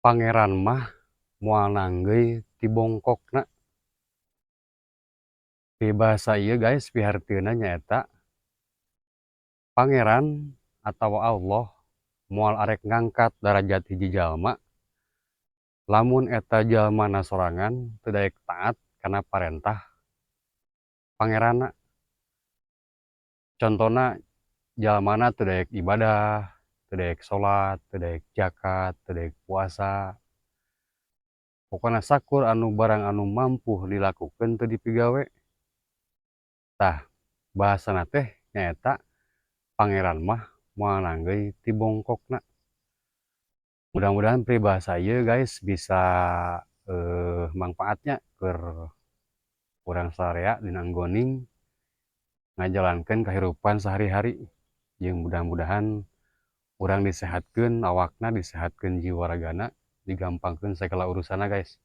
Pangeran mah moal nanggeuy ti bongkokna. Peribahasa ieu, guys, pihartieuna nyaeta Pangeran atawa Allah moal arek ngangkat darajat hiji jalma lamun eta jalmana sorangan teu daek taat kana parentah Pangeranna. Contona, jalmana teu daek ibadah, teu daek salat, teu daek zakat, teu daek puasa. Pokona sakur anu barang anu mampu dilakukeun teu dipigawe. Tah, bahasana teh nyaeta Pangeran mah moal nanggeuy ti bongkokna. Mudah-mudahan peribahasa ieu, guys, bisa mangpaatnya keur urang sararea dina nggoning ngajalankeun kahirupan sehari-hari, jeung mudah-mudahan urang disehatkeun awakna, disehatkeun jiwa ragana, digampangkeun sagala urusanna, guys.